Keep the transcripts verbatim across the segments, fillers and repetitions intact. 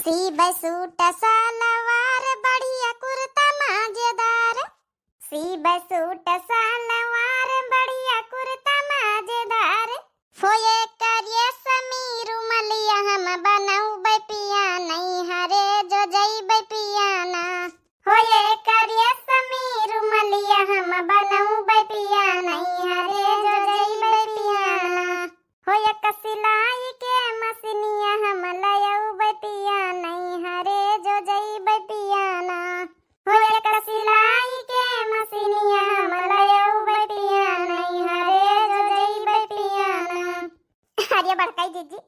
सीबै सूट सलवार बढ़िया कुर्ता मजेदार, सीबै सूट सलवार बढ़िया कुर्ता मजेदार। हो ये करिए समीर मलिया हम बनौबै पिया नैहरे जो जइबै पिया ना। हो ये करिए समीर मलिया हम बनौबै पिया नैहरे जो जइबै पिया ना। हो एक सिलाई के मशीनिया हम लयौबै पिया नैहरे जो जइबै पिया ना। हो एक सिलाई के मशीनिया हम लयौबै पिया नैहरे जो जइबै पिया ना। अरे बड़कई जीजी,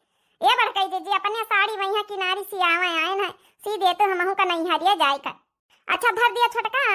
ए बड़कई जीजी, अपने साड़ी वहियाँ किनारी सियावै आएन है, सी देतू हमहू का नैहरिया जाए का। अच्छा धर दिया छोटका,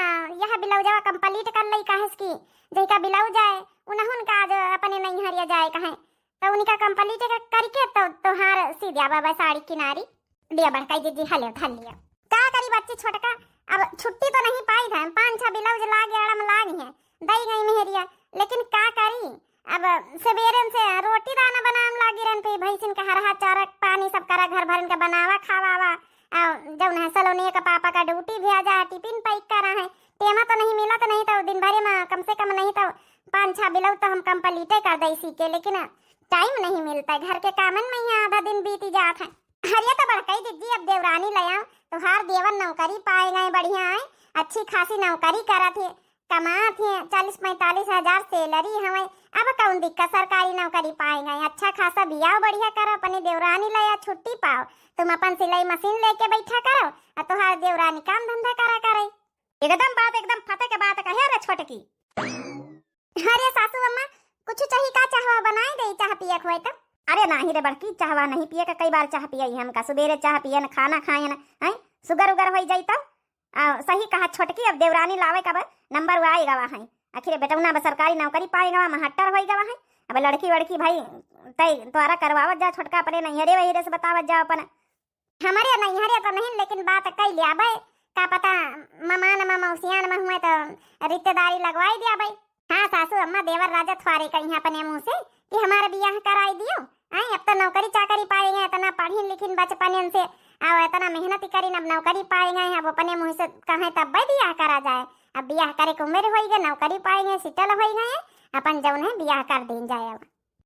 यह ब्लाउजवा complete कर लई, काहे से कि जहिका ब्लाउज आए, उनहुन का आज अपने नैहरिया जाए का है, तो उनका complete क-, करके तो तोहार सी दिया बाबा साड़ी किनारी। दिया बड़कई जीजी, हले धर लिया। का करी बच्ची छोटका, अब छुट्टी तो नहीं पाई था, पाँच छह ब्लाउज लागे, अड़म लागी है, दई गई मेहरिया, लेकिन का करी, अब सवेरे से रोटी दाना बनावे लागी रहन पे, भैंसिन का हरहा चारा पानी सब करा, घर भरन का बनावा खावावा, आ जौन है सलोनिया का पापा का ड्यूटी भी आ जा, टिफिन पैक करा है, टेमा तो नहीं मिला तो नहीं तो दिन भरे में कम से कम नहीं तो पाँच छह ब्लाउज तो हम complete कर दे सी के, लेकिन टाइम नहीं मिलता है, घर के कामन में ही आधा दिन बीती जात है। अरे तो बड़कई जीजी, अब देवरानी ले आओ, तोहार देवर नौकरी पाए गए, बढ़िया है, अच्छी खासी नौकरी करत है, कमात है, चालीस पैंतालीस हजार सैलरी हवे, अब कौन दिक्कत, सरकारी नौकरी पाए गए, अच्छा खासा बियाह बढ़िया करो, अपने देवरानी ले आओ, छुट्टी पाओ, तुम अपन सिलाई मशीन लेके बैठा करो, और तोहार देवरानी काम धंधा करा करे। एकदम बात, एकदम फते के बात कहे रे छोटकी। अरे सासू अम्मा, कुछ चाही का, चाहवा बनाए दे, चाह पिए के होए तो? अरे नाही रे बड़की, चाहवा नहीं पिए का, कई बार चाह पिए हमका, सुबेरे चाह पिए न, खाना खाए न, हैं, सुगर उगर होई जाई तो। आ, सही कहा छोटकी, अब देवरानी लावे का बा, नंबर आए गवा है, आखिर बेटौना बा सरकारी नौकरी पाए गवा, महट्टर होई गवा है, अब लड़की वड़की भाई तय तोरा करवावत जा छोटका, अपने नैहरे वैहरे से बतावत जा अपन। हमरे नैहरे तो नहीं, लेकिन बात कई लिया बे, का पता ममान मा मौसियान मा हुए तो रिश्तेदारी लगवाई दिया बे। हाँ सासू अम्मा, देवर राजा थ्वारे कही अपने मुँह से कि हमारा बियाह कराई दियो। आई अब तो नौकरी चाकरी पाए गए, इतना पढ़िन लिखिन बचपन से, और इतना मेहनत करिन, अब नौकरी पाए गए, अब अपने मुँह से कहे तब बियाह करा जाए। अब बियाह करे के उम्र होई गए, नौकरी पाए गए, सेटल होई गए, अपन जौन है बियाह कर दीन जाए। अब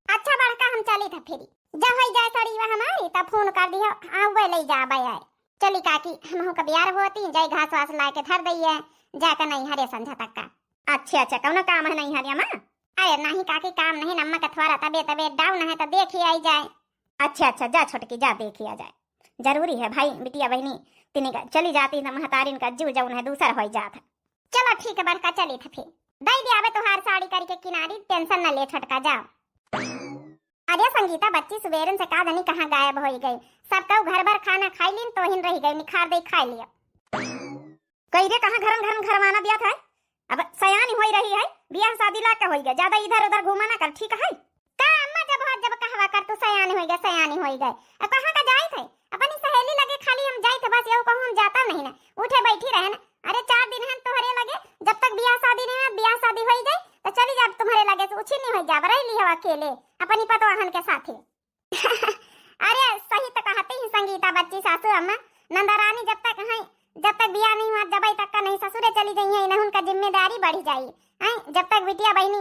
अच्छा बड़का, हम चली था फिरी, जब होई जाए सड़ीवा हमारी तब फोन कर दियो, आवे ले जाबे आए। चली काकी, हमहू का बियाह होती, जाई घास वास ला के धर दइए, जाके नैहरे संझा तक का। अच्छा अच्छा, कौनो काम है नैहरिया मा? अरे नहीं काकी, काम नहीं, अम्मा का थोड़ा तबीयत तबीयत डाउन है तो देखी आई जाए। अच्छा अच्छा, जा छोटकी जा, देखी आ जाए, जरूरी है भाई, बिटिया बहनी तिनी का चली जाती तो महतारिन का जीव जौन है दूसर होई जात है। चलो ठीक है बड़का, चली था फिर, दई दिया बे तोहार साड़ी करके किनारी, टेंशन न ले छोटका, जाओ। अरे संगीता बच्ची सुबेरन से का जानी कहाँ गायब होई गई, सब कहू घर भर खाना खाई लीन, तोहिन रही गई निखार दे खाई लिया। कई रे कहाँ घरन घरन घरवाना दिया था, अब सयानी होई रही है, बियाह शादी ला के होई गए, ज्यादा इधर उधर घूमा ना कर, ठीक है? का अम्मा, जब हाथ जब कहवा कर तू सयानी होई गए, सयानी होई गए, अब कहाँ का जाए थे? अपनी सहेली लगे खाली हम जाए थे, बस यहू कहूँ हम जाता नहीं ना, उठे बैठी रहे ना। अरे चार दिन है तोहरे लगे, जब तक बियाह शादी नहीं है, बियाह शादी होई जाए तो चली जाब तुम्हारे लगे से, उछिन्नी होई जाब, रह ली हो अकेले, अपनी पतवाहन के साथे। अरे सही तो कहते ही संगीता बच्ची, सासू अम्मा, नंदा रानी जब तक हैं, जब तक बियाह नहीं हुआ जब तक का नहीं ससुरे चली गई है, इन्हें उनका जिम्मेदारी बढ़ी जाई। हैं, जब तक बिटिया बहनी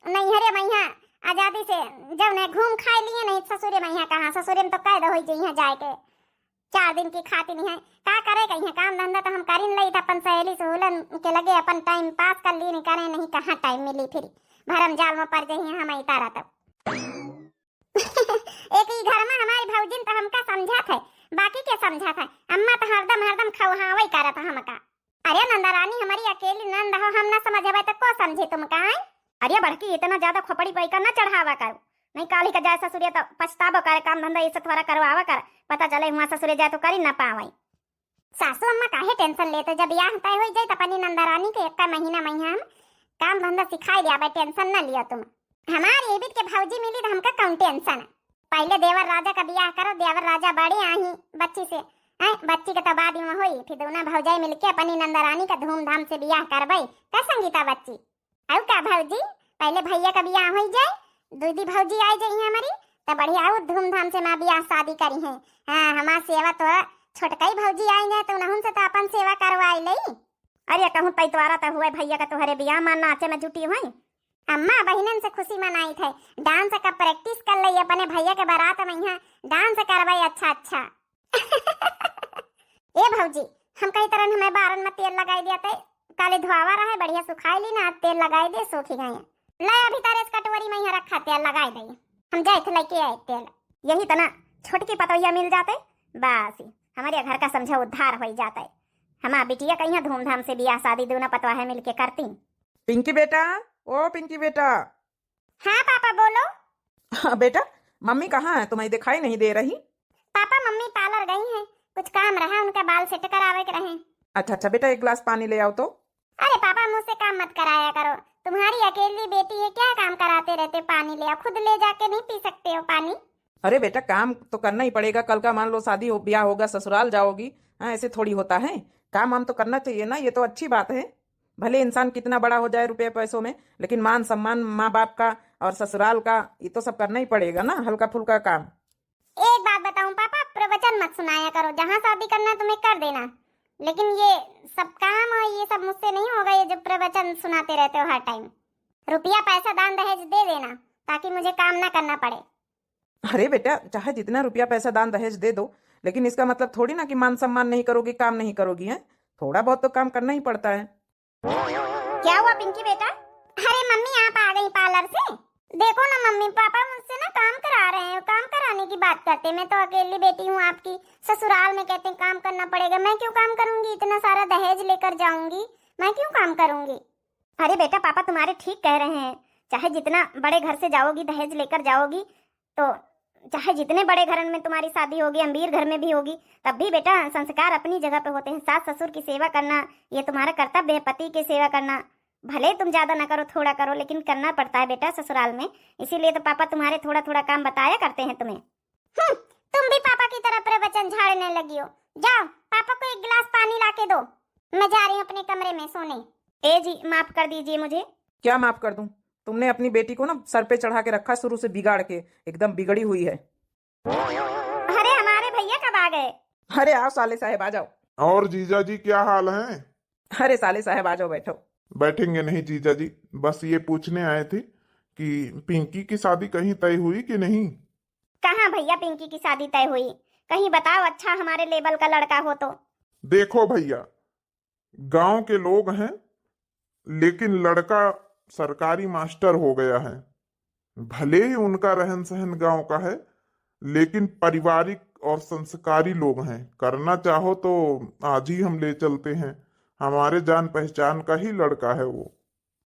नैहरे मैया आजादी से जब नहीं घूम खाए लिए नहीं ससुरे मैया कहाँ, ससुरे में तो कैद होई जइहे जाए के। चार दिन की खाती नहीं है, का करे कहीं काम धंधा तो हम करिन लई था, अपन सहेली सहुलन के लगे अपन टाइम पास कर ली नहीं करे नहीं कहाँ टाइम मिली, फिर भरम जाल में पड़ जइहे हम इतारा तब। एक ही घर में हमारी भौजिन तो हमका समझत है, बाकी के समझत है, अम्मा तो हरदम हरदम खौहावई करत है हमका। अरे नंदा रानी, हमारी अकेली नंद हो, हम ना समझबे तो को समझे तुमका, हैं? अरे बड़की, इतना ज्यादा खोपड़ी पैका ना चढ़ावा करो, नहीं काली का जाए ससुरे तो पछताबो करे, काम धंधा ये सब थोड़ा करवावा कर, पता चले हुआ ससुरे जाए तो करी ना पावे। सासू अम्मा काहे टेंशन लेते, जब बियाह तय होई जाई तो अपनी नंदा रानी के एक महीना में हम काम धंधा सिखाई दिया भाई, टेंशन ना लिया तुम। हमारी एबिट के भौजी मिली तो हमका कौन टेंशन है। पहले देवर राजा का बियाह करो, देवर राजा बड़े आही बच्ची से, हैं, बच्ची के तो बाद में होई, फिर दोनों भौजाई मिलके अपनी नंदा रानी का धूमधाम से बियाह करबई। का संगीता बच्ची? अउ का भौजी, पहले भैया का बियाह होई जाए, दीदी भौजी आई जाई हमारी, तो बढ़िया और धूमधाम से माँ बियाह शादी करी है। हाँ, हमार सेवा तो छोटकई भौजी आएंगे तो उन्हन से तो अपन सेवा करवाई लई। अरे कहूँ पैतवारा तो हुए भैया का तोहरे बियाह मा नाचे में जुटी हुई। अम्मा बहिनन से खुशी मनाइत है, डांस का प्रैक्टिस कर लई अपने भैया के बारात में यहाँ डांस करवाई। अच्छा अच्छा। ए भौजी, हम कही तरह हमें बारन में तेल लगाई दिया ते, काले धोआवा रहे बढ़िया सुखाई ली ना, तेल लगाई दे सूखी गए। ले अभी तारे इस कटोरी में यहाँ रखा, तेल लगाई दे। हम जाए थे लेके आए तेल। यही तना छोटकी पतोहिया मिल जाते, बस ही हमारे घर का समझा उद्धार हो जाता है। हमार बिटिया कहिया धूमधाम से बियाह शादी दोनों पतवाहे मिलके करती। पिंकी बेटा, ओ पिंकी बेटा। हाँ पापा बोलो। हाँ बेटा, मम्मी कहाँ है? तुम्हें दिखाई नहीं दे रही। पापा मम्मी पार्लर गई हैं, कुछ काम रहा उनका, बाल सेट करावे के रहे। अच्छा अच्छा बेटा, एक गिलास पानी ले आओ तो। अरे पापा मुझसे काम मत कराया करो, तुम्हारी अकेली बेटी है, क्या काम कराते रहते, पानी ले आओ, खुद ले जाके नहीं पी सकते हो पानी। अरे बेटा, काम तो करना ही पड़ेगा। कल का मान लो शादी हो, ब्याह होगा, ससुराल जाओगी, हाँ, ऐसे थोड़ी होता है। काम वाम तो करना चाहिए ना, ये तो अच्छी बात है। भले इंसान कितना बड़ा हो जाए रुपये पैसों में, लेकिन मान सम्मान माँ बाप का और ससुराल का, ये तो सब करना ही पड़ेगा ना, हल्का फुल्का काम। एक बात बताऊं पापा, प्रवचन मत सुनाया करो, जहाँ शादी करना है तुम्हें कर देना, लेकिन ये सब काम और ये सब मुझसे नहीं होगा, ये जो प्रवचन सुनाते रहते हो हर टाइम। रुपया पैसा दान दहेज दे देना, ताकि मुझे काम ना करना पड़े। अरे बेटा, चाहे जितना रुपया पैसा दान दहेज दे दो, लेकिन इसका मतलब थोड़ी ना कि मान सम्मान नहीं करोगी, काम नहीं करोगी, हैं? थोड़ा बहुत तो काम करना ही पड़ता है। क्या हुआ पिंकी बेटा? अरे मम्मी, आप आ गई पार्लर से? देखो ना मम्मी, पापा मुझसे ना काम करा रहे हैं, काम कराने की बात करते हैं। मैं तो अकेली बेटी हूँ आपकी, ससुराल में कहते हैं काम करना पड़ेगा। मैं क्यों काम करूंगी? इतना सारा दहेज लेकर जाऊंगी, मैं क्यों काम करूंगी? अरे बेटा, पापा तुम्हारे ठीक कह रहे हैं, चाहे जितना बड़े घर से जाओगी, दहेज लेकर जाओगी, तो चाहे जितने बड़े घरन में तुम्हारी शादी होगी, अमीर घर में भी होगी, तब भी बेटा संस्कार अपनी जगह पे होते हैं। सास ससुर की सेवा करना, ये तुम्हारा कर्तव्य है, पति की सेवा करना। भले तुम ज्यादा ना करो, थोड़ा करो, लेकिन करना पड़ता है बेटा ससुराल में। इसीलिए तो पापा तुम्हारे थोड़ा थोड़ा काम बताया करते हैं तुम्हें। हम्म, तुम भी पापा की तरह प्रवचन झाड़ने लगी हो। जाओ, पापा को एक गिलास पानी ला के दो, मैं जा रही हूँ अपने कमरे में सोने। ए जी, माफ कर दीजिए मुझे। क्या माफ कर दूं? तुमने अपनी बेटी को ना सर पे चढ़ा के रखा शुरू से, बिगाड़ के, एकदम बिगड़ी हुई है। अरे, हमारे भैया कब आ गए? अरे आओ साले साहेब, आ जाओ। और जीजा जी, क्या हाल है? अरे साले साहेब, आ जाओ, बैठो। बैठेंगे नहीं जीजा जी, बस ये पूछने आए थे कि पिंकी की शादी कहीं तय हुई कि नहीं? कहाँ भैया पिंकी की शादी तय हुई? कहीं बताओ, अच्छा हमारे लेवल का लड़का हो तो। देखो भैया, गांव के लोग हैं, लेकिन लड़का सरकारी मास्टर हो गया है। भले ही उनका रहन सहन गांव का है, लेकिन पारिवारिक और संस्कारी लोग हैं। करना चाहो तो आज ही हम ले चलते हैं, हमारे जान पहचान का ही लड़का है वो।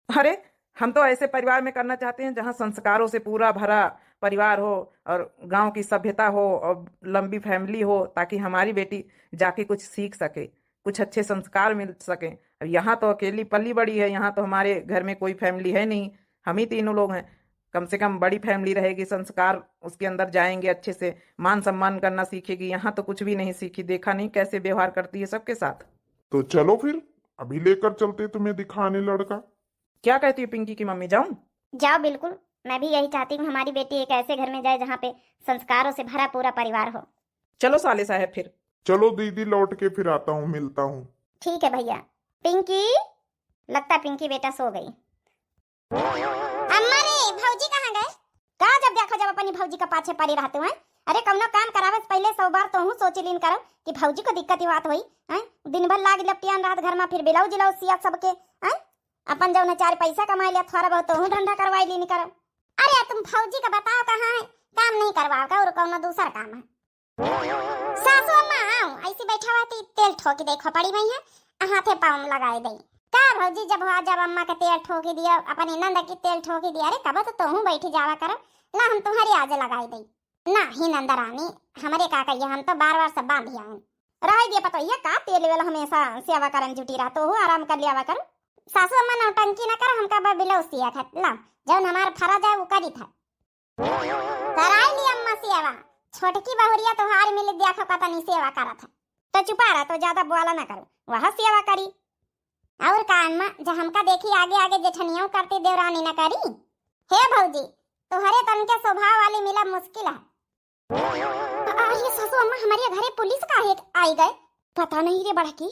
अरे, हम तो ऐसे परिवार में करना चाहते हैं जहाँ संस्कारों से पूरा भरा परिवार हो और गांव की सभ्यता हो और लंबी फैमिली हो, ताकि हमारी बेटी जाके कुछ सीख सके, कुछ अच्छे संस्कार मिल सके। अब यहाँ तो अकेली पली बड़ी है, यहाँ तो हमारे घर में कोई फैमिली है नहीं, हम ही तीनों लोग हैं। कम से कम बड़ी फैमिली रहेगी, संस्कार उसके अंदर जाएंगे अच्छे से, मान सम्मान करना सीखेगी। यहाँ तो कुछ भी नहीं सीखी, देखा नहीं कैसे व्यवहार करती है सबके साथ। तो चलो फिर, अभी लेकर चलते तुम्हें दिखाने लड़का। क्या कहती है पिंकी की मम्मी, जाऊं? जाओ, बिल्कुल, मैं भी यही चाहती हूँ, हमारी बेटी एक ऐसे घर में जाए जहाँ पे संस्कारों से भरा पूरा परिवार हो। चलो साले साहब फिर। चलो दीदी, लौट के फिर आता हूँ, मिलता हूँ। ठीक है भैया। पिंकी, लगता है पिंकी बेटा सो गई। अम्मा रे, भौजी कहाँ गए? का जब देखो जब अपनी भौजी का पाछे पड़ी रहते हैं। अरे कौनो काम करावे से पहले सौ बार तोहू सोच लीन करो कि भौजी को दिक्कत ही बात होई, हैं? दिन भर लाग लपटियान रहत घर में, फिर ब्लाउज उलाउज सिया सबके, हैं? अपन जौन चार पैसा कमाई लिया, थोड़ा बहुत तोहू धंधा करवाई लीन करो। अरे तुम भौजी का बताओ कहाँ है, काम नहीं करवाओ का और कौनो दूसर काम है। सासू अम्मा आओ, ऐसी बैठा हुआ थी, तेल ठोकी दे खोपड़ी में है, हाथे पाँव में लगाए दे। का भौजी, जब हुआ जब अम्मा के तेल ठोकी दिया, अपनी नंद की तेल ठोकी दिया, अरे कब तो तोहू बैठी जावा करो, ला हम तुम्हारी आज लगाए दे। ना ही नंद रानी, हमरे का कहिए, हम तो बार बार सब बांध आए। रह दिया पतो ये का तेल वेल हमेशा सेवा करन जुटी रहा, तोहू आराम कर लिया करो। सासू अम्मा नौटंकी ना कर, हमका बा ब्लाउज सिया था, ला जौन हमार फरा जाए वो करी था। कराई ली अम्मा सेवा, छोटकी बहुरिया तोहार मिल देखो कतनी सेवा करत है। तो चुपा रह, तो ज्यादा बोला ना करो, वह सेवा करी। और का अम्मा, जब हमका देखी आगे आगे जेठनियों करती देवरानी ना करी। हे भौजी, तोहरे तन के स्वभाव वाली मिला मुश्किल है। अरे सासू अम्मा, हमरे घरे पुलिस काहे आई गए? पता नहीं रे बड़की।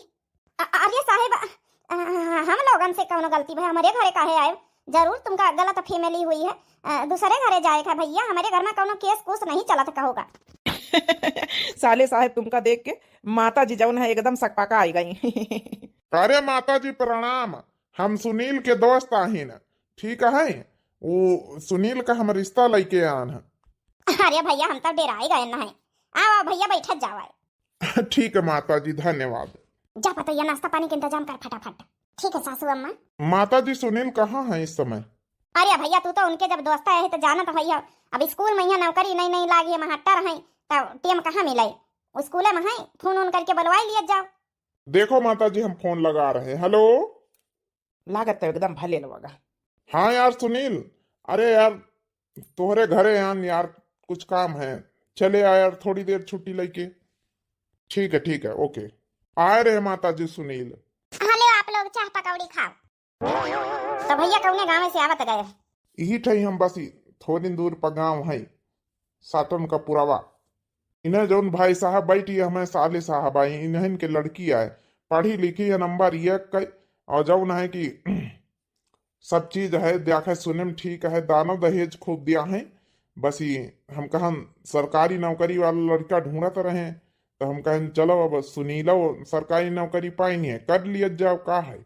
अ-, अरे साहेब, अ, अ, हम लोगन से कौनो गलती भई, हमरे घरे काहे आए? जरूर तुमका गलत फैमिली हुई है, अ, दूसरे घरे जाए का भैया, हमरे घर में कौनो केस कुस नहीं चलत का होगा। साले साहेब तुमका देख के माता जी जौन है एकदम सकपका आई गई। अरे माता जी प्रणाम, हम सुनील के दोस्त आहिन, ठीक है, वो सुनील का हम रिश्ता लइके आन है। अरे भैया, हम तो डेराई गए ना है। आओ, आओ भैया, बैठत जाओ, आए। ठीक है माता जी, धन्यवाद। जा पतोहिया, नाश्ता पानी के इंतजाम कर फटाफट। ठीक है सासू अम्मा। माता जी, सुनील कहाँ है इस समय? अरे भैया, तू तो उनके जब दोस्त है तो जानत भैया, अब स्कूल में यहाँ नौकरी नई नई लागी है, महट्टर है, तो टेम कहाँ मिले? स्कूले में है, फोन उन करके बुलवाई लिया जाओ। देखो माता जी, हम फोन लगा रहे हैं। हेलो। लागत तो एकदम भले लोग। हाँ यार सुनील, अरे यार, तोहरे घरे आन यार, कुछ काम है, चले आ यार, थोड़ी देर छुट्टी लेके। ठीक है, ठीक है, ओके। आए रहे माता जी सुनील। हाँ, ले आप लोग चाह पकौड़ी खाओ। तो भैया, कौने गाँव से आवत गए? यही ठई हम बस थोड़ी दूर पर गाँव है, साटन का पुरावा। इन्हें जौन भाई साहब बैठी है, हमें साले साहब आई, इन्हन के लड़की आए, पढ़ी लिखी है, नंबर एक कई, और जौन है कि सब चीज है, देखे सुने में ठीक है, दानो दहेज खूब दिया है। बस ये हम कहन सरकारी नौकरी वाला लड़का ढूंढत रहे, तो हम कहन चलो अब सुनीलो सरकारी नौकरी पाइन है, कर लिया जाओ, का है।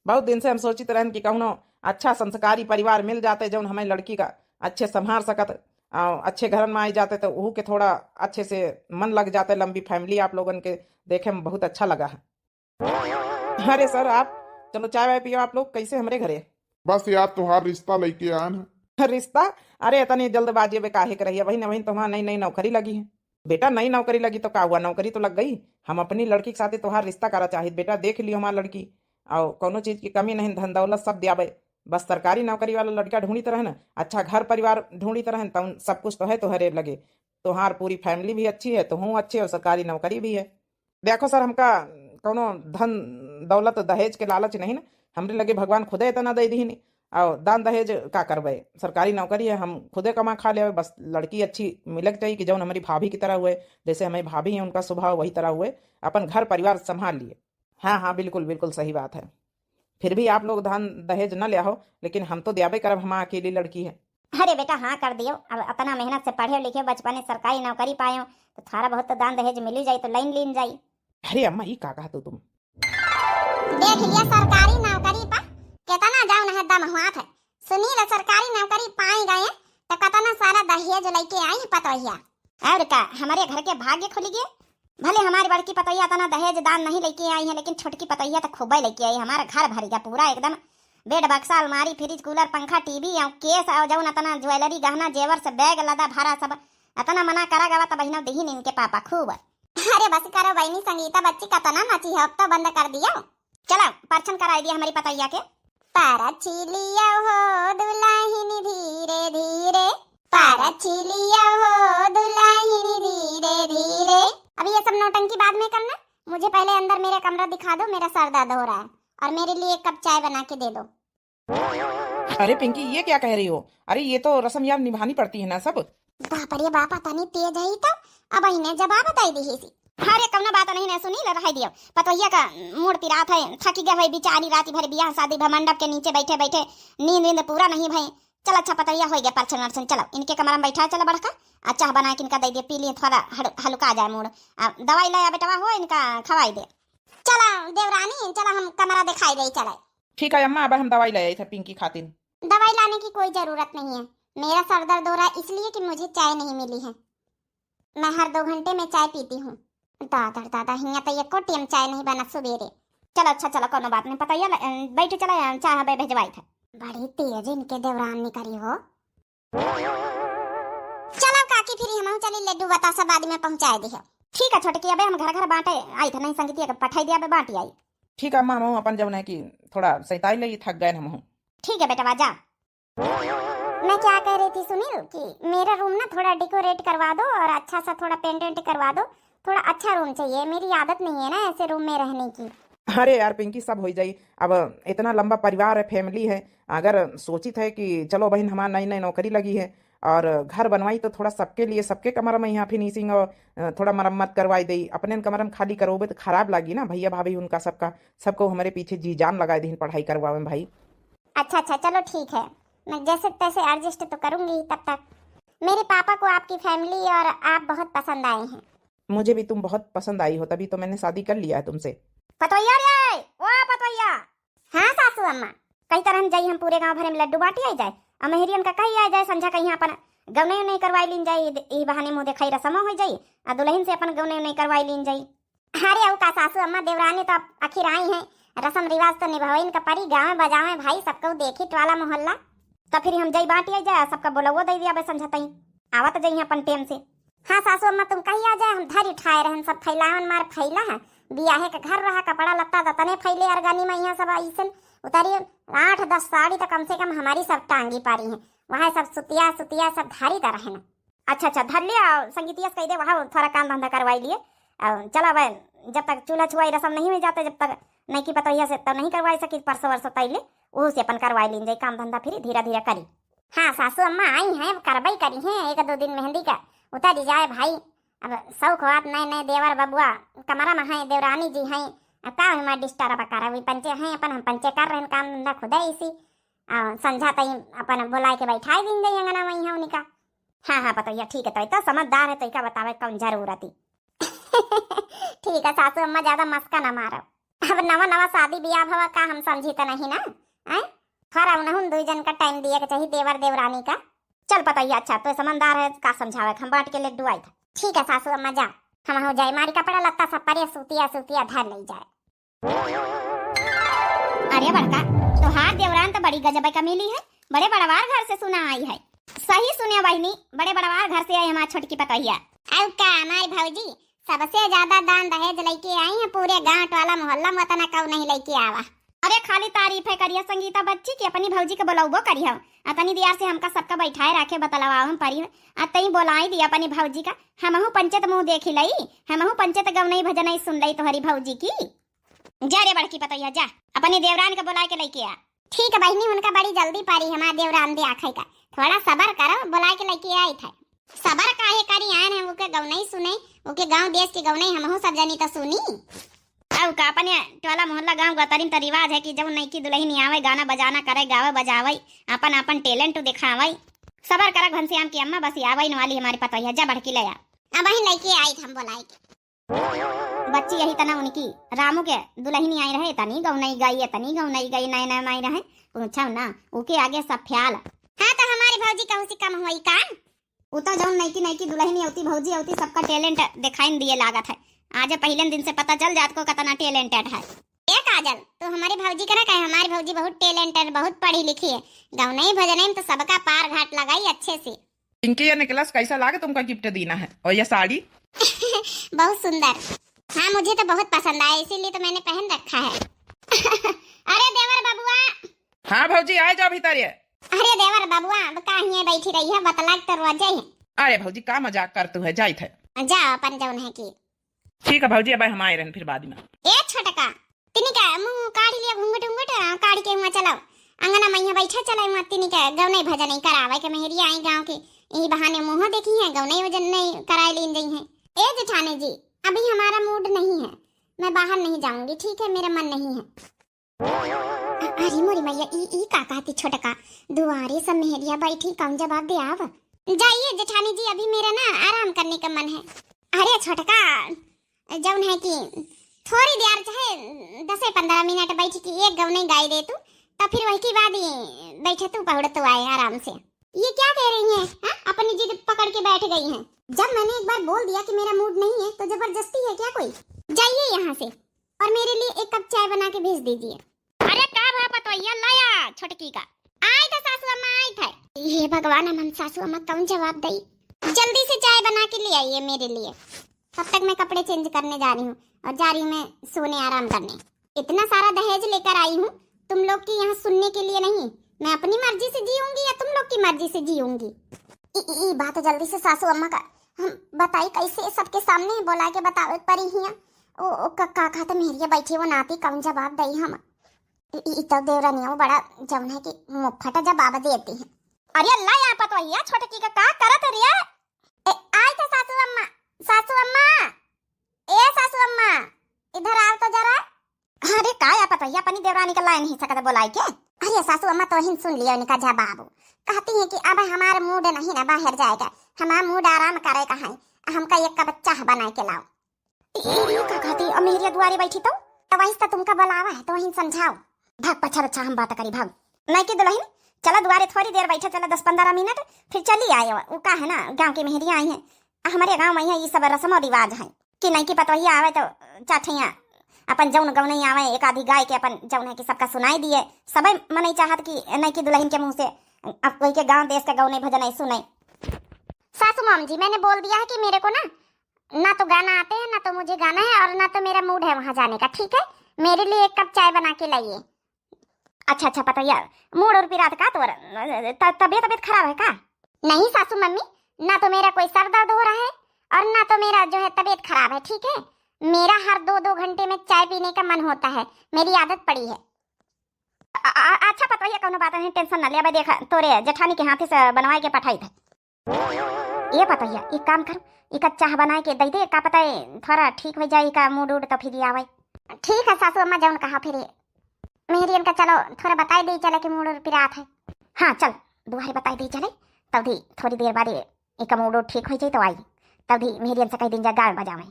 बहुत दिन से हम सोचित रहन कि कौनो अच्छा संस्कारी परिवार मिल जाते, जौन हमें लड़की का अच्छे संभाल सकत, आ, अच्छे घरन में आई जाते, तो उहू के थोड़ा अच्छे से मन लग जाते। लंबी फैमिली आप लोगन के देखे में बहुत अच्छा लगा है। अरे सर, आप चलो चाय वाय पियो आप लोग, कैसे हमरे घरे? बस यार, तुहार रिश्ता लेके आन है। रिश्ता? अरे, इतनी जल्दबाजी में काहे के रही है? वही न, वही तुम्हार नई नई नौकरी लगी है। बेटा, नई नौकरी लगी तो का हुआ, नौकरी तो लग गई। हम अपनी लड़की के साथे तोहार रिश्ता करा चाहित। बेटा, देख लियो हमार लड़की, और कौनो चीज की कमी नहीं, धन दौलत सब दियाबे, बस सरकारी नौकरी वाला लड़का ढूंढित रहन, अच्छा घर परिवार ढूंढित रहन, तौन सब कुछ तो है तोहरे लगे। तोहार पूरी फैमिली भी अच्छी है, तोहूँ अच्छे और सरकारी नौकरी भी है। देखो सर, हमका कौनो धन दौलत दहेज के लालच नहीं ना, हमरे लगे भगवान खुदे इतना दे दीहिन। और दान दहेज का करबे, सरकारी नौकरी है, हम खुदे कमा खा लेबे। बस लड़की अच्छी मिले के चाहिए कि जौन हमारी भाभी की तरह हुए, जैसे हमारी भाभी है उनका स्वभाव वही तरह हुए, अपन घर परिवार संभाल लिए। हाँ हाँ, बिल्कुल बिल्कुल सही बात है। फिर भी आप लोग दान दहेज न ले आओ, लेकिन हम तो द्याबे करब, हम अकेली लड़की है। अरे बेटा, हाँ कर दियो, अब इतना मेहनत से पढ़े लिखे, बचपने सरकारी नौकरी पायो, तो थोड़ा बहुत तो दान दहेज मिली जाई, तो लाइन लीन जाई। अरे अम्मा, ई का कहा तू तुम? देख लिया, सरकारी नौकरी पर कितना जौन है दम हुआ था। सुनील सरकारी नौकरी पाई गए, तो कितना सारा दहेज लेके आई है पतोहिया। और का, हमारे घर के भाग्य खुल गए। भले हमारी बड़की पतोहिया इतना दहेज दान नहीं लेके आई है, लेकिन छोटकी पतोहिया तो खूबे लेके आई। हमारा घर भर गया पूरा एकदम, बेड, बक्सा, अलमारी, फ्रिज, कूलर, पंखा, टीवी और केस और जौन इतना ज्वेलरी, गहना, जेवर से बैग लदा भरा सब। इतना मना करा गवा तो बहिना दीहिन इनके पापा खूब। अरे बस करो बहिनी संगीता बच्ची, कतना नाची है, अब तो बंद कर दियो। चलो, परछन कराई दिया हमारी पतैया के। परछी लिया हो दुल्हन धीरे धीरे, परछी लिया हो दुल्हन धीरे धीरे। अब ये सब नौटंकी बाद में करना, मुझे पहले अंदर मेरा कमरा दिखा दो, मेरा सर दर्द हो रहा है, और मेरे लिए एक कप चाय बना के दे दो। अरे पिंकी, ये क्या कह रही हो? अरे ये तो रस्म यार निभानी पड़ती है ना सब। बाप रे बाप, तनी तेज है तो, अब इन्हें जवाब दे दी ही सी। अरे कौनो बात नहीं ना सुनी, ले रह दियो। पतोहिया का मूड पिरात है, थकी गए भाई बेचारी, रात भर बियाह शादी भा मंडप के नीचे बैठे बैठे नींद वींद पूरा नहीं भई। चल अच्छा पतोहिया हो गया परछन वरछन, चलो इनके कमरा में बैठा, चलो बड़का, आ चाह बना के इनका दे दे, पी लिए, थोड़ा हड़-, हल्का आ जाए मूड। आ दवाई लाया बेटवा हो, इनका खवाई दे। चला देवरानी, चला हम कमरा दिखाई दे, चले। ठीक है अम्मा, अब हम दवाई ले आई थे पिंकी खातिर। दवाई लाने की कोई जरूरत नहीं है, मेरा सर दर्द हो रहा है इसलिए कि मुझे चाय नहीं मिली है। मैं हर दो घंटे में चाय पीती हूँ। दादर दादा, हियाँ तो एको टेम चाय नहीं बना सुबेरे। चलो अच्छा, चलो कोनो बात नहीं, पतैया ल-, अ, बैठे चला, अ, चाह बे भेजवाई थे। बड़ी तेज इनके देवरान निकरी हो। चलो काकी, फिर हम चली लड्डू बतासा बाद में पहुँचाए दिहे। ठीक है छोटकी, अबे हम घर घर बांटे आई थे, नहीं संगीतिया के पठाई दिया, अबे बांटी आई। ठीक है अम्मा, हम अपन जौन है कि थोड़ा सैताई ले थक गए हम। ठीक है बेटवा, जा। मैं क्या कह रही थी सुनील, कि मेरा रूम ना थोड़ा डेकोरेट करवा दो और अच्छा सा थोड़ा पेंट वेंट करवा दो। थोड़ा अच्छा रूम चाहिए, मेरी आदत नहीं है ना ऐसे रूम में रहने की। अरे यार पिंकी, सब हो जाई। अब इतना लंबा परिवार है, फैमिली है, अगर सोचित है कि चलो बहन हमार नई नई नौकरी लगी है और घर बनवाई तो थोड़ा सबके लिए, सबके कमरा में यहाँ फिनिशिंग और, अ, थोड़ा मरम्मत करवाई देई। अपने कमरा में खाली करवाबे तो खराब लागी ना, भैया भाभी उनका सबका, सबको हमारे पीछे जी जान लगाए दीन पढ़ाई करवावे में भाई। अच्छा, अच्छा, चलो ठीक है, मैं जैसे तैसे एडजस्ट तो करूँगी। तब तक मेरे पापा को आपकी फैमिली और आप बहुत पसंद आए हैं। मुझे भी तुम बहुत पसंद आई हो, तभी तो मैंने शादी कर लिया है तुमसे। पतोहिया रे, ओ पतोहिया। हाँ सासू अम्मा। कही तरह जाई हम पूरे गाँव भरे में लड्डू बाँटी आई जाए, और मेहरियन का कही आई जाए संझा कहीं अपन गौनई उनई करवाई लीन जाई, ई बहाने मुँह देखाई रसमो हो जाई, आ दुलहिन से अपन गौनई उनई करवाई लीन जाई। अरे अउ का सासू अम्मा, देवरानी तो अब आखिर आई हैं, रसम रिवाज तो निभावइन का परी, गावे बजावे भाई, सबको देखी टोला मोहल्ला। तो फिर हम जाई बाँटी आई जाए, सबका बोलवो दे दिया बे संझा तई, आवत जाई अपन टेम से। हाँ सासू अम्मा, तुम कही आ जाए, हम धरी उठाए रहन, सब फैलावन मार फैला है, बियाहे के घर रहा, कपड़ा लत्ता तो तने फैले अरगनी में, यहाँ सब ऐसन उतारी, आठ दस साड़ी तो कम से कम हमारी सब टांगी पारी हैं, वहाँ सब सुतिया सुतिया सब धारी दा रहन। अच्छा, अच्छा, धर लिया, संगीतिया से कह दे, वहाँ थोड़ा काम धंधा करवाई लिए। और चला भाई, जब तक चूल्हा छुआई रसम नहीं हो जाते, जब तक नइकी पतोहिया से तब नहीं करवाई सकी, परसों वरसों तैले, ओहू से अपन करवाई लीन जाई काम धंधा, फिर धीरे धीरे करी। हाँ सासू अम्मा आई हैं, अब करबई करी हैं, एक दो दिन मेहंदी का उतारी जाए भाई। अब शौक होत नए नए देवर बबुआ कमरा में हैं, देवरानी जी हैं, अब का हुई मैं डिस्टर्ब करा, वही पंचे हैं अपन, हम पंचे कर रहे हैं काम धंधा खुदे इसी। आ, संझा तई अपन बुलाए के बैठाई दीन जाई अंगना में यहाँ उनका। हाँ, हाँ, पतोहिया, ठीक है, तो, तो समझदार है, तो इका बतावे कौन जरूरत ही। ठीक है सासू अम्मा, ज्यादा मस्का ना मारो। अब नवा नवा शादी बियाह भवा का हम समझी तो नहीं ना, हैं? थोड़ा उन्हन दुई जन का टाइम दिए के चाहिए देवर देवरानी का। चल पतोहिया, अच्छा, तो समझदार है, का समझावे, हम बाँट के लड्डू आई था। ठीक है सासू अम्मा, जा, हम हो जाए, मारी कपड़ा लत्ता सब परे, सूतिया सूतिया धर ले जाए। अरे बड़का, तोहार देवरान तो बड़ी गजब का मिली है, बड़े बड़वार घर से सुना आई है। सही सुने बहिनी, बड़े बड़वार घर से आई हमार छोटकी पतोहिया। अउ का हमारी भौजी सबसे ज्यादा दान दहेज लेके आई है, पूरे गांव टोला मोहल्ला में उतना कऊ नहीं लेके आवा। अरे खाली तारीफ है करिया संगीता बच्ची की, अपनी भौजी के बुलौबो करिया। अतनी दियार से हमका सबका बैठाए रखे बतलवावे में परी है। आ तई बोलाई दी अपनी भौजी का, हमहू पंचत मुँह देखी लई, हमहू पंचत गौनई भजनई सुन लई तोहरी भौजी की। जा रे बड़की पतोहिया, जा, अपनी देवरान के बुलाए के लेके आ। ठीक है बहिनी, उनका बड़ी जल्दी परी हमार देवरान दे आखे का, थोड़ा सबर करो, बुलाए के लेके आई था। सबर काहे करी, आयन है ओके गौनई सुने, ओके गाँव देश के गौनई हमहू सब जनी तो सुनी। अउ का अपने टोला मोहल्ला गाँव गतरिन तो रिवाज है कि जब नइकी दुलहिन आवे, गाना बजाना करे, गावे बजावे, अपन अपन टैलेंट दिखावे। सबर करा घनश्याम की अम्मा, बस आवे न वाली हमारी पतोहिया, जा बड़की ले आ। अब वहीं लेके आई हम बुलाए के। बच्ची यही तना उनकी, रामू के दुलहिनी आई रहे, तनी गौनई गई, तनी गौनई गई, नए नए माई रहे, पूछो ना, ओके आगे सब ख्याल। हाँ, तो हमारी भौजी कहूँ से कम हुई का? उ तो जौन नइकी नइकी दुलहिनी अउती, भौजी अउती, सबका टैलेंट दिखाइन दिए लागत है। आज पहले दिन से पता चल जात को कितना टैलेंटेड है। ए काजल, तू हमारी भौजी के ना कहे, हमारी भौजी बहुत टैलेंटेड, बहुत पढ़ी लिखी है, गौनई भजनई में तो सबका पार घाट लगाई अच्छे से। पिंकी, ये नेकलेस कैसा लागे तुमका गिफ्ट देना है? और ये साड़ी? बहुत सुंदर। हाँ, मुझे तो बहुत पसंद आया, इसीलिए तो मैंने पहन रखा है। अरे देवर बबुआ। हाँ भौजी, आए जाओ भीतर ये। अरे देवर बबुआ, अब का हिये बैठी रही है, बतलाक तो रोजे ही। अरे भौजी, का मजाक करतू है, जाइत है। जा अपन जौन है की। ठीक है भौजी, अब हम आए रहन फिर बाद में। ए छोटका, तिनी का मुँह काढ़ी लिया, घूंघट उंघट, आ, काढ़ के हुआ चलाओ। अंगना में यहाँ बैठा चला, हुआ तिनी का गौनई भजनई करावे के मेहरी आई गाँव के, यही बहाने मुँह देखी है, गौनई भजनई कराए लीन गई है। ए जेठानी जी, अभी हमारा मूड नहीं है, मैं बाहर नहीं जाऊंगी, ठीक है, मेरा मन नहीं है। अ-, अरे मोरी मैया, ई, ई का कहती छोटका, दुआरे सब मेहरिया बैठी, कौन जवाब दे आव? जाइए जेठानी जी, अभी मेरा ना आराम करने का मन है। अरे छोटका, जौन है कि थोड़ी देर चाहे दसे पन्द्रह मिनट बैठ के एक गौनई गाई दे तू, तो फिर वही के बाद ही बैठे तू पहुड़ तो आए आराम से। ये क्या कह रही हैं, हाँ? अपनी जिद पकड़ के बैठ गई हैं। जब मैंने एक बार बोल दिया कि मेरा मूड नहीं है, तो जबरदस्ती है क्या कोई? जाइए यहाँ से। और मेरे लिए एक कप चाय बना के भेज दीजिए। अरे का भा पतोहिया, लाया छोटकी का। आई था सासू अम्मा, आई था। हे भगवान, हम सासू अम्मा कौन जवाब दई? जल्दी से चाय बना के ले आइए मेरे लिए, तब तक मैं कपड़े चेंज करने जा रही हूँ और जा रही हूँ मैं सोने, आराम करने। इतना सारा दहेज लेकर आई हूँ, तुम लोग के यहाँ सुनने के लिए नहीं। मैं अपनी मर्जी से जीऊंगी या तुम लोग की मर्जी से जीऊंगी? ई, ई, ई बात जल्दी से सासू अम्मा का हम बताई कैसे, सबके सामने बोला के बतावे परी हिया। ओ, ओ, का, का, का तो मेहरिया बैठी वो नाती कौन जवाब दई हम। ई, ई, ई तो देवरानिया वो बड़ा जौन है कि मुफ्फट जवाब देती है। अरे ला या पतोहिया, छोटकी का का करत रे? ए, आई तो सासू अम्मा, सासू अम्मा, ए सासू अम्मा, इधर आओ तो जरा। अरे का या पतोहिया, अपनी देवरानी का लाइन ही सकत बोलाई के? अरे सासू अम्मा, तो हिन सुन लियो इनका जवाब। कहती है कि अब हमार मूड नहीं ना बाहर जाएगा, हमार मूड आराम करे का है, हमका एक कप चाह बनाए के लाओ। ई, ई का कहती, अब मेहरिया दुआरे बैठी तो, तो वहीं से तुमका बुलावा है, तो वहीं समझाओ। भाग पछा बच्चा, हम बात करी, भाग। नहीं की दुल्हन, चला दुआरे थोड़ी देर बैठा, चला दस पन्द्रह मिनट, फिर चली आए। वो का है ना, गाँव की मेहरिया आई हैं, हमारे गाँव में यहाँ ये सब रस्म और रिवाज है कि नहीं की पतोहिया आवे तो चार ठैया अपन जौन गौनई आवे, एक आधी गाय के अपन जौन है कि सबका सुनाई दिए। सबे मनई चाहत कि नहीं की दुल्हन के मुँह से अब कोई के गाँव देश का गौनई भजन नहीं सुने। सासू माम जी, मैंने बोल दिया है कि मेरे को ना ना तो गाना आते हैं, ना तो मुझे गाना है और ना तो मेरा मूड है वहाँ जाने का, ठीक है? मेरे लिए एक कप चाय बना के लाइए। अच्छा, अच्छा, पतोहिया, मूड और पिरात का तोर त-, तबीयत, तबीयत खराब है का? नहीं सासू मम्मी, ना तो मेरा कोई सर दर्द हो रहा है और ना तो मेरा जो है तबीयत खराब है, ठीक है? मेरा हर दो, दो घंटे में चाय पीने का मन होता है, मेरी आदत पड़ी है। अ-, अ-, अच्छा पतोहिया, कौनो बात नहीं, टेंशन ना ले, अब देखा तोरे जेठानी के हाथे से बनवाए के पठाई थे। ये पतोहिया, एक काम कर, इका चाह बनाए के दे दे, का पता है थोड़ा ठीक हो जाए इका मूड उड तो फिर आवे। ठीक है सासू अम्मा, जौन कहा फिर। मेहरियन का चलो थोड़ा बताई दे चले कि मूड उड पिरात है। हाँ चल, दुआरे बताई दे चले, तब दी थोड़ी देर बाद इका मूड उड ठीक हो जाए तो आई, तब दी मेहरियन से कह दिन जा गावे बजावे।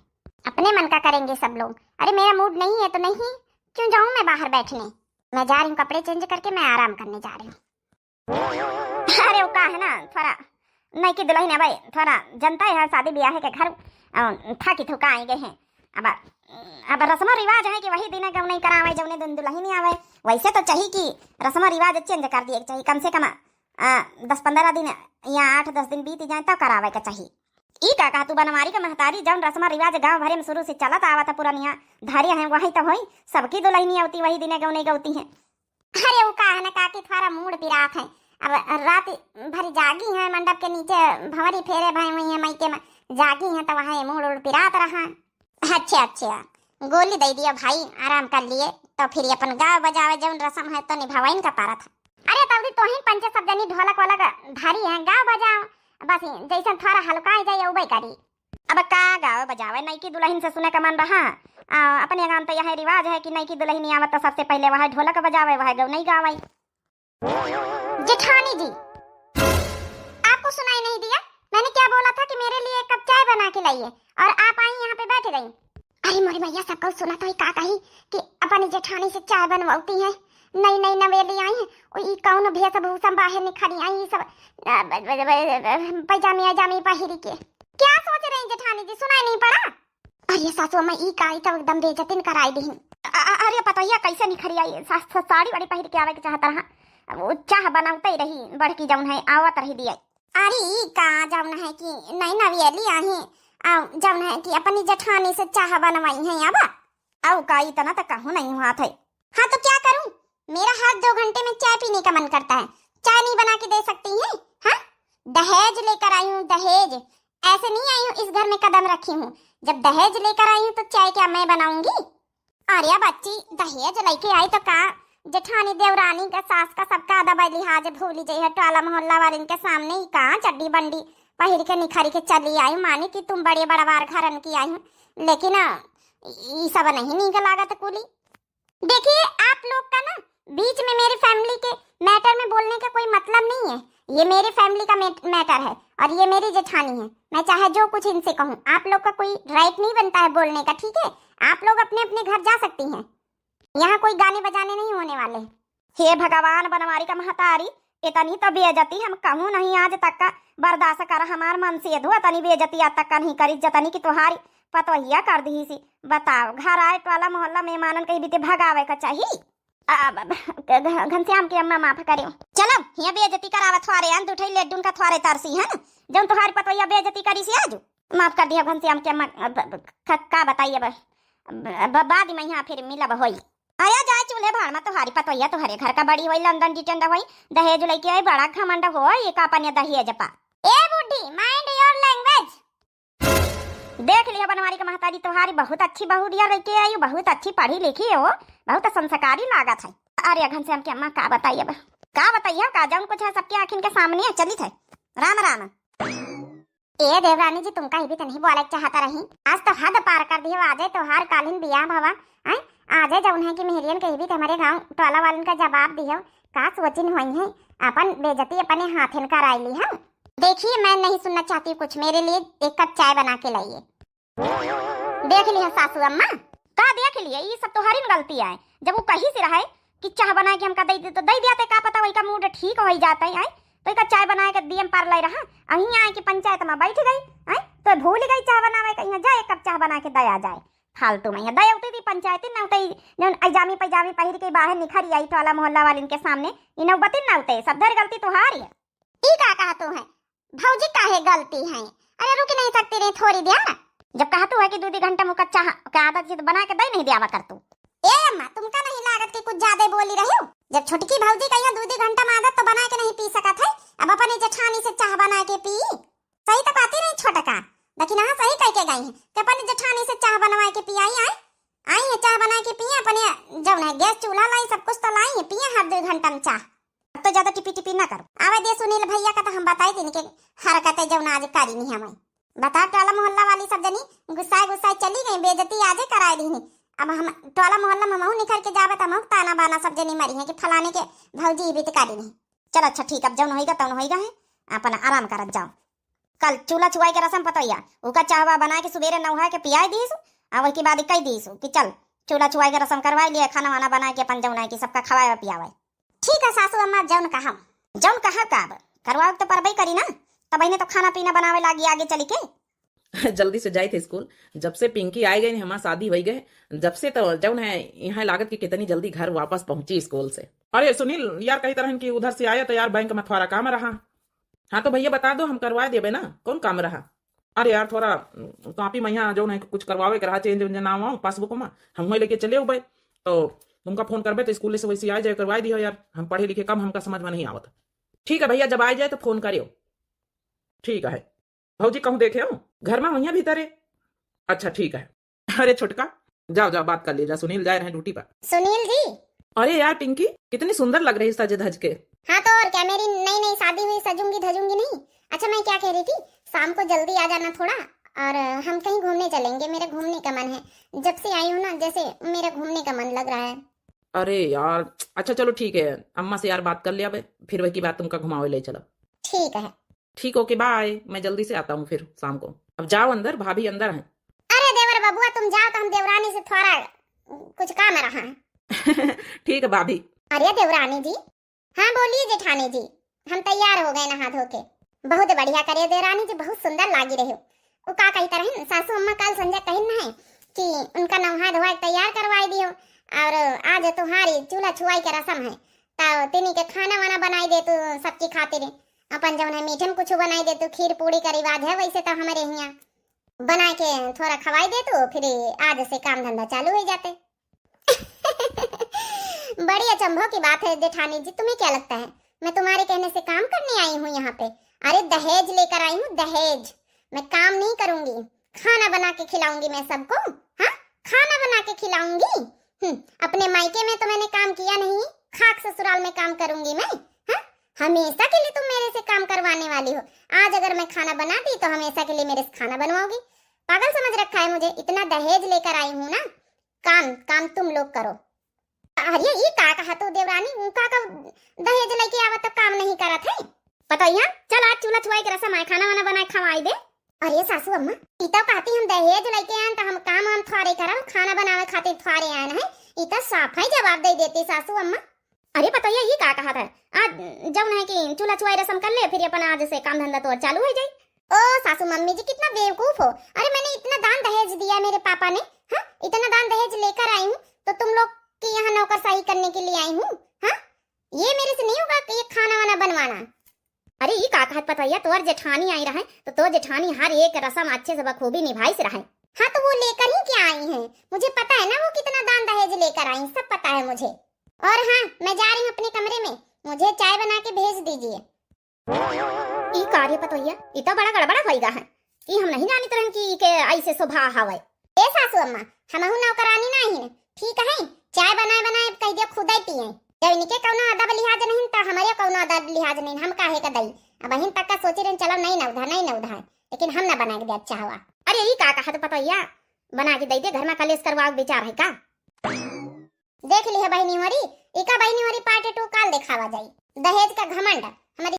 अपने मन का करेंगे सब लोग। अरे मेरा मूड नहीं है तो नहीं, क्यों जाऊँ मैं बाहर बैठने? मैं जा रही हूँ, कपड़े चेंज करके मैं आराम करने जा रही हूँ। अरे वो का है ना, थोड़ा नई की दुल्हन है भाई, थोड़ा जनता है शादी ब्याह के घर, अ, थकी थुका आई गए हैं। अब, अब रस्म रिवाज है कि वही दिन गौनई करावे जौने दिन दुल्हन आवे। वैसे तो चाहिए कि रस्म रिवाज चेंज कर दिए चाहिए, कम से कम, अ, दस पन्द्रह दिन या आठ दस दिन बीत जाए तब करावे के चाहिए। ई का कहा तू बनवारी के महतारी, जौन रस्म रिवाज गाँव भरे में शुरू से चलत आवत है पुरनिया धरे हैं, वही तो होई, सबकी दुल्हन अवती वही दिन गौनई गौती हैं। अरे वो का है ना काकी, थोड़ा मूड पिरात है। अब रात भर जागी हैं, मंडप के नीचे भंवरी फेरे भए हुई हैं, मायके में जागी हैं, तो वहाँ मूड उड़ पिरात रहा। अच्छा अच्छा, गोली दे दिया भाई, आराम कर लिए, तो फिर अपन गावे बजावे जौन रस्म है तो निभावाइन का पारत है। अरे तौदी तोहिन पंचे सब जनी ढोलक वोलक धारी हैं, गाओ बजाओ, बस जैसन थोड़ा हल्का जाए उबे करी। अब का गावे बजावे, नई की दुल्हन से सुने का मन रहा। आ, अपने गाँव तो यह रिवाज है कि नई की दुल्हन आवत तो सबसे पहले वह ढोलक बजावे, वह गौनई गावे। जेठानी जी, आपको सुनाई नहीं दिया? मैंने क्या बोला था कि मेरे लिए एक कप चाय बना के लाइए, और आप आई यहाँ पे बैठ गई। अरे मोरी मैया, सब कुछ सुना तो ही का कही कि अपनी जेठानी से चाय बनवाती है, नई नई नवेली आई है, और ई कौन भेषभूषा बाहर निखरी आई, ई सब, अ, ब-, ब-, ब-, ब-, पैजामी अजामी पहिरी के। क्या सोच रही जेठानी जी, सुनाई नहीं पड़ा? अरे सासू अम्मा, ई का, ई तो एकदम बेइज्जती न कराई दीन। अ-, अ-, अरे पतोहिया कैसे निखरी आई? सा-, सा-, साड़ी वाड़ी पहिर के आवे के चाहत रहा, वो चाह बनावते ही रही, बड़की जौन है आवत रही दिया। अरे ई का, जौन है कि नई नवेली आई, आ, जौन है कि अपनी जेठानी से चाह बनवाई है अब। अउ का, इतना तो कहूँ नहीं हुआ था। हाँ तो क्या करूँ, मेरा हर दो घंटे में चाय पीने का मन करता है, चाय नहीं बना के दे सकती हैं? हाँ, दहेज लेकर आई हूँ, दहेज। ऐसे नहीं आई हूँ, इस घर में कदम रखी हूँ। जब दहेज लेकर आई हूँ तो चाय क्या मैं बनाऊंगी? अरे बच्ची, दहेज लेके आई तो का जेठानी देवरानी का, सास का, सबका अदब लिहाज भूली जइहे, टोला मोहल्ला वालिन के सामने ही का चड्डी बंडी पहिर के निखरी के चली आई, मानी कि तुम बड़े बड़वार घरन की आई हो, लेकिन ई सब नहीं नीक लागत कुली। देखिए, आप लोग का ना बीच में मेरी फैमिली के मैटर में बोलने का कोई मतलब नहीं है। ये मेरी फैमिली का मैट-, मैटर है और ये मेरी जेठानी है। मैं चाहे जो कुछ इनसे कहूँ, आप लोग का कोई राइट नहीं बनता है बोलने का, ठीक है? आप लोग अपने अपने घर जा सकती हैं, यहाँ कोई गाने बजाने नहीं होने वाले। हे भगवान, बनवारी का महतारी, इतनी तो बेइज्जती हम कहूँ नहीं आज तक का बर्दाश्त कर, हमार मन से धो, इतनी बेइज्जती आज तक का नहीं करी जतनी कि तुम्हारी पतोहिया कर दी सी। बताओ, घर आए टोला मोहल्ला मेहमानन कहीं बीते भगावे का चाहिए। अब, अब, घ-, घ-, घनश्याम के अम्मा माफ करियो। चलो, हियाँ बेइज्जती करावत थोरे, अन दुठई लेडुन का थोरे तरसी है ना, जौन तुम्हारी पतोहिया बेइज्जती करी सी आजू। माफ कर दिया घनश्याम के अम्मा, अब, अब, क-, का बताई अब, अब, अब बाद में यहाँ फिर मिलब होई। आया जाए चूल्हे भाड़ में, तुम्हारी पतोहिया तुम्हारे घर का बड़ी होई, लंदन डिटेंड होई, दहेज लेके आई, बड़ा घमंड होई, का अपन ये दहेज पा। ए बूढ़ी, mind your language। देख लिया बनवारी का महतारी, तुम्हारी बहुत अच्छी बहू दिया लेके आई, बहुत अच्छी पढ़ी लिखी हो, बहुत संस्कारी लागत है। अरे घनश्याम के अम्मा का बताई अब, का बताइए का, जौन कुछ है सबके आँखिन के सामने है, चलित है। राम राम। ए देवरानी जी, तुमका ही भी तो नहीं बोले चाहता रही, आज तो हद पार कर दियो। आजे तोहार कालिन बियाह भवा, हैं? आजे जौन है कि मेहरियन के ही भी तो हमरे गाँव टोला वालन का जवाब दियो, का सोचिन हुई है, अपन बेइज्जती अपने हाथन कराई ली है। देखिए, मैं नहीं सुनना चाहती कुछ, मेरे लिए एक कप चाय बना के लाइए। देख लिया सासू अम्मा। का देख लिया, ई सब तोहरी न गलती आए। जब वो कही से रहे कि चाह बनाए के हमका दे दे, तो दे दिया, ते का पता वही का मूड ठीक हो जाता है, आए? तो का चाय बनाए के दियम पर ले रहा, अहीं आए कि पंचायत में बैठ गई, आए? तो भूल गई चाह बनावे का, यहाँ जा एक कप चाह बना के दया जाए। फालतू में यहाँ दया उतरी थी पंचायत, न उतरी जौन अजामी पैजामी पहिर के बाहर निखरी आई टोला मोहल्ला वालिन के सामने, ई नौबतिन न उतरे, सब धर गलती तोहारी है। ई का कहत हो है? भौजी काहे गलती है? अरे रुक नहीं सकती रे थोड़ी देर? जब कहत हो है कि दू दी घंटा मुका चाह के आदत जी तो बना के दे नहीं दियावा कर तू। ए अम्मा, तुमका नहीं लागत कि कुछ ज्यादा बोली रही हो? जब छोटकी भौजी कहिया दू दी घंटा में आदत तो बना के नहीं पी सकत है, अब अपनी जेठानी से चाह बना के पी। सही तो कहती रही छोटका, लेकिन हाँ सही कह के गई है कि अपनी जेठानी से चाह बनवा के पियाई आई। आई है चाह बना के पिए, अपने जौन है गैस चूल्हा लाई, सब कुछ तो लाई है, पिए हर दो घंटा में चाह। अब तो ज्यादा टिपी टिपी ना करो। आवे दे सुनील भैया का तो हम बताई दिन के हरकतें जौन आज करी नहीं हमें। बता टोला मोहल्ला वाली सब जनी गुस्साए गुस्साए चली गई, बेइज्जती आजे कराए दी। अब हम टोला मोहल्ला में हमहू निखर के जावे तो हमहू ताना बाना सब जनी मरी है कि फलाने के भौजी भी तो करी नहीं। चल अच्छा ठीक, अब जौन होइगा तौन होइगा है, अपन आराम करत जाओ। कल चूल्हा छुआई के रसम पतोहिया, उका चाहवा बना के सुबेरे नौहा के पियाई दीस, आ वही के बाद कही दीस कि चल चूल्हा छुआई के रसम करवाई लिए, खाना वाना बना के अपन जौन है कि सबका खवाए पियावे। ठीक है सासू अम्मा, जौन कहा। जौन कहा का अब करवाओ तो परबई करी ना, तब इन्हें तो खाना पीना बनावे लागी आगे चली के। जल्दी से जाए थे स्कूल, जब से पिंकी आ गई हमार शादी हो गए, जब से तो जौन है यहाँ लागत कि कितनी जल्दी घर वापस पहुंची स्कूल से। अरे सुनील यार, कही तरह कि उधर से आया तो यार बैंक में थोड़ा काम रहा। हाँ तो भैया बता दो, हम करवा देबे ना, कौन काम रहा? अरे यार थोड़ा, उम, कॉपी में यहाँ जौन है कुछ करवावे के रहा, चेंज वेंज नाम वाम पासबुक में, हम वही लेके चले उबे, तो तुमका फोन करबे तो स्कूल से वैसे आ जाए, करवा दियो यार, हम पढ़े लिखे कम, हमका समझ में नहीं आवत। ठीक है भैया, जब आ जाए तो फोन करियो। ठीक है भौजी, कहूँ देखे हो घर में वहीं भीतर है। अच्छा ठीक है। अरे छोटका, जाओ जाओ बात कर लीजा, सुनील जाए रहे ड्यूटी पर। सुनील जी। अरे यार पिंकी, कितनी सुंदर लग रही सजे धज के। हाँ तो और क्या, मेरी नई नई शादी हुई, सजूंगी धजूंगी नहीं। अच्छा मैं क्या कह रही थी, शाम को जल्दी आ जाना थोड़ा, और हम कहीं घूमने चलेंगे, मेरा घूमने का मन है। जब से आई हूँ ना, जैसे मेरा घूमने का मन लग रहा है। अरे यार, अच्छा चलो ठीक है, अम्मा से यार बात कर लिया बे, फिर वही की बात तुमका घुमावे ले चलो। ठीक है। ठीक, ओके बाय, मैं जल्दी से आता हूँ फिर शाम को। अब जाओ अंदर, भाभी अंदर हैं। अरे देवर बबुआ तुम जाओ, तो हम देवरानी से थोड़ा कुछ काम रहा है। ठीक है भाभी। अरे देवरानी जी। हाँ बोलिए जेठानी जी, हम तैयार हो गए नहा धो के। बहुत बढ़िया करे देवरानी जी, बहुत सुंदर लागी रहे हो। वो का कहता रहन, सासू अम्मा कल संजय कहिन है कि उनका नहा धोआ के तैयार करवाई दियो, और आज तुम्हारी चूल्हा छुआई के रसम है, तो तिनी के खाना वाना बनाई दे तू सबकी खातिर। अपन जौन है मीठे में कुछ बनाई दे तू, खीर पूड़ी का रिवाज है वैसे तो हमारे यहाँ, बना के थोड़ा खवाई दे तू, फिर आज से काम धंधा चालू हो जाते। बड़ी अचंभव की बात है जेठानी जी, तुम्हें क्या लगता है मैं तुम्हारे कहने से काम करने आई हूँ यहाँ पे? अरे दहेज लेकर आई हूँ, दहेज। मैं काम नहीं करूंगी, खाना बना के खिलाऊंगी मैं सबको। हाँ, खाना बना के खिलाऊंगी। हम्म, अपने मायके में तो मैंने काम किया नहीं, खाक ससुराल में काम करूंगी मैं। हाँ, हमेशा के लिए तुम मेरे से काम करवाने वाली हो। आज अगर मैं खाना बना दी तो हमेशा के लिए मेरे से खाना बनवाओगी? पागल समझ रखा है मुझे, इतना दहेज लेकर आई हूँ ना। काम काम तुम लोग करो। अरे ई का कहा तू देवरानी, ऊ का का दहेज लेके आवत तो काम नहीं करत है? पतोहिया, चल आज चूल्हा छुआई के रसम आए, खाना वाना बनाए खवाई दे। अरे सासू अम्मा, ई तो कहती हम दहेज लेके आन तो हम काम वाम थोड़े करब, खाना बनावे खातिर थोड़े आन है। ई तो साफ ही जवाब दे देती सासू अम्मा। अरे पतोहिया, ई का कहत है? आज जौन है कि चूल्हा छुआई रसम कर ले, फिर अपन आज से काम धंधा तोर चालू हो जाई। ओ सासू मम्मी जी, कितना बेवकूफ हो। अरे मैंने इतना दान दहेज दिया मेरे पापा ने, हाँ, इतना दान दहेज लेकर आई हूँ तो तुम लोग के यहाँ नौकरशाही करने के लिए आई हूँ, हाँ? ये मेरे से नहीं होगा कि ये खाना वाना बनवाना। अरे ई का कहत पतोहिया, तोर जेठानी आई रहे तो तोर जेठानी हर एक रसम अच्छे से बखूबी निभाई से रहे। हाँ तो वो लेकर ही क्या आई हैं? मुझे पता है ना वो कितना दान दहेज लेकर आई, सब पता है मुझे। और हाँ, मैं जा रही हूँ अपने कमरे में, मुझे चाय बना के भेज दीजिए। ई का रे पतोहिया, ई तो बड़ा गड़बड़ा होइगा है। ई हम नहीं जानित रहन कि ई के ऐसे स्वभाव हवे। ए सासू अम्मा, हमहू नौकरानी ना ही, ठीक है? चाय बनाए बनाए कह दिया खुदै पिए। जब इनके कौनो अदब लिहाज नहीं तो हमारे दादा लिहाज नहीं, हम काहे का दई? अब बहिन तक का सोची रहन, चलो नहीं नौधा, नहीं नौधा, लेकिन हम ना बना के दे अच्छा हवा। अरे ई का कहत पतोहिया, बना के दे दे, घर में कलेश करवाओ विचार है का? देख लिहे बहिनी होरी, इका बहिनी होरी part two काल देखावा जाई। दहेज का घमंड,